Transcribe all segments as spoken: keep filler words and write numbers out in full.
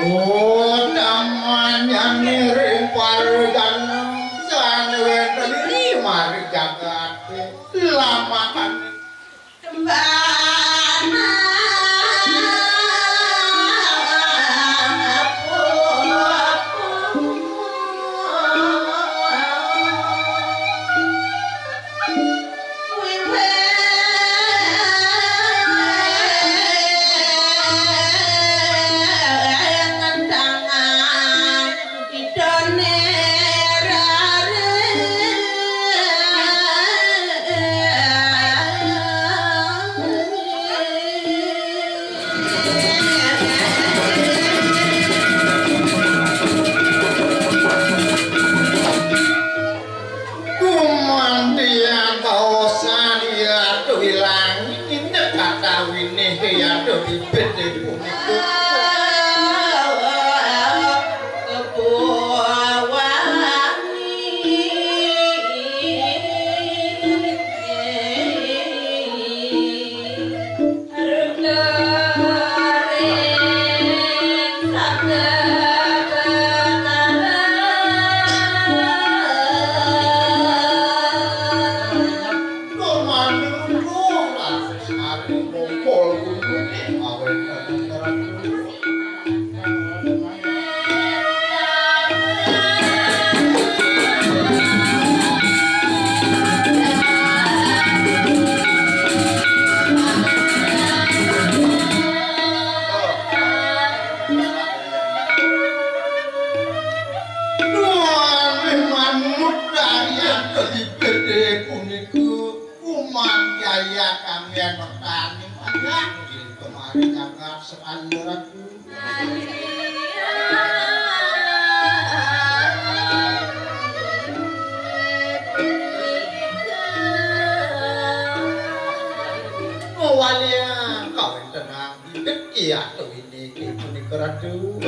Oh, namanya ngiring paregan sane wenten ing maring jagate lamakan. Kumandian kaosan ya tuh ilang ini kata wini ya tuh bibit ibu. Nuwun manut kaliyan kalibete punika. Kumandian kanggen petani pajak kemari jagat sekali ratu. Mawalian kawentenan inggih iya tuwini punika ratu.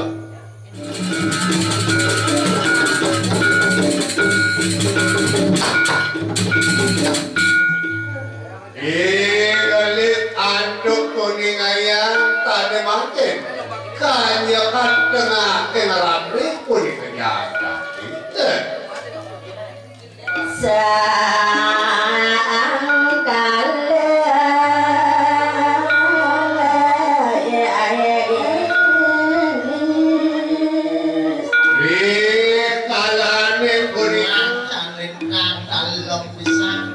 Ing alit antuk kuningayang tane mangkin kanyekat tengah ing ramri punika jagat. Sangkala Rikalane punika kalong pisan.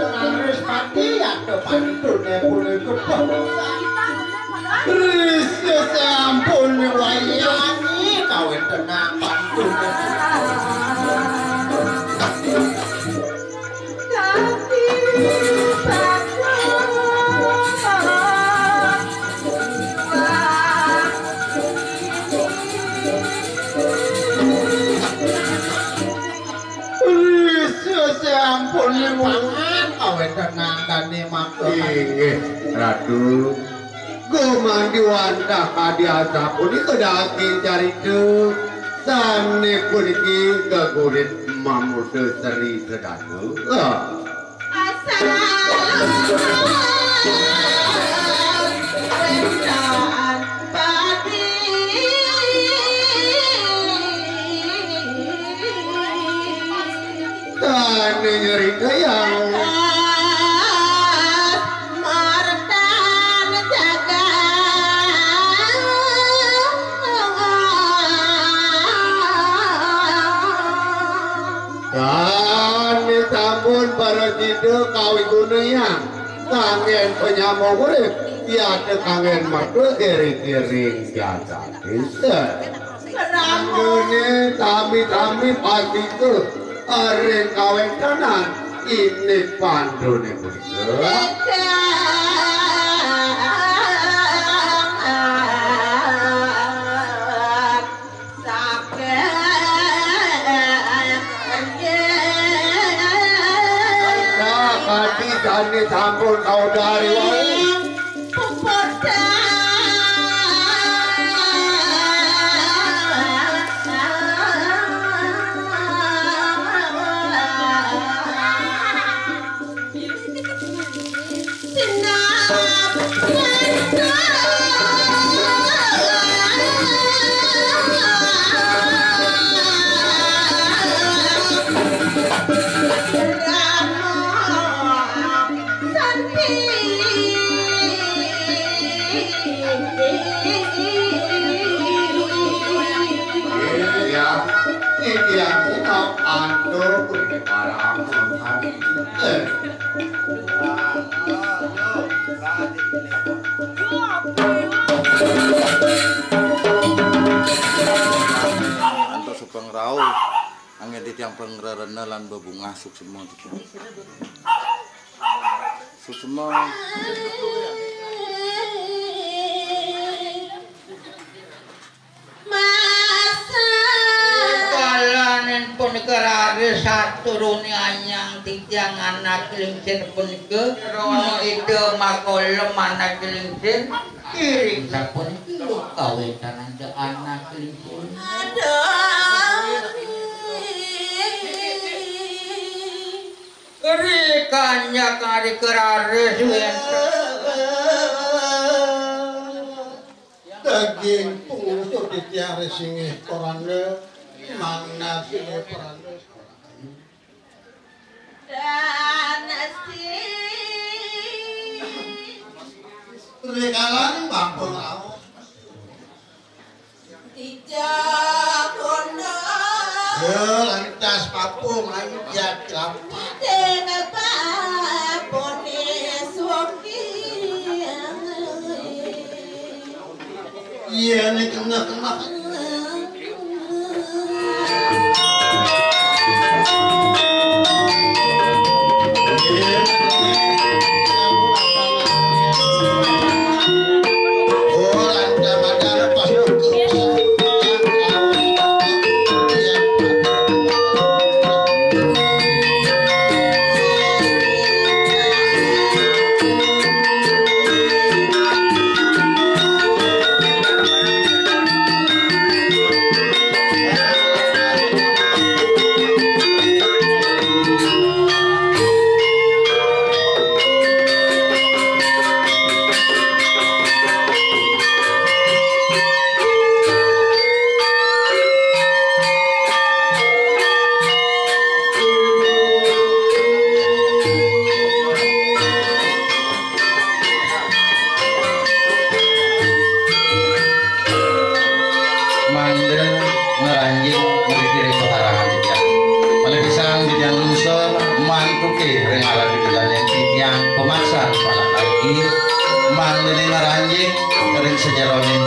Wis mati ada pantune punika. Wis sampun wayane kawit tenang pantune. Wis sampun liwangan kawit tenang dane makhluk. Inggih, Ratu. Gumanti wantah kadi asapunika daging carita sane puniki gegurit mamuda Sri Sedana. Ah. Asal wendan padi. Tane nyerita yang Martan jagat. Kane sampun para sida kawigunayang kanggen panyama urip, yata kanggen mata iring-iring jagat. Isa. Pandune sami-sami pasika ring kawentenan indik pandune punika. Nah, pati jane sampun kaudari wau. Iya, iya, iya, antuk para Antuk supengrauh, anggen titiang pangrerena lan bebungah suksma titiang. Suksma. Masa. Kalaning punika raris aturune anyang titiang anak lingsir punika, menawi Ida makolem anak lingsir, iring sapuniki kawentenan anak lingsir. Aduh. Ri kanjak ari keraris wenten. Daging pungsu titiang ri singgih Koranda, mangda singgih Koranda. Danasti. Rikalaning mampu raos. Tijak kono. Ya, lantas papu mlayu jati lampah. Dene papune suwung. Iya, nek kena-kena. Ini ngaranjing ring sajeroning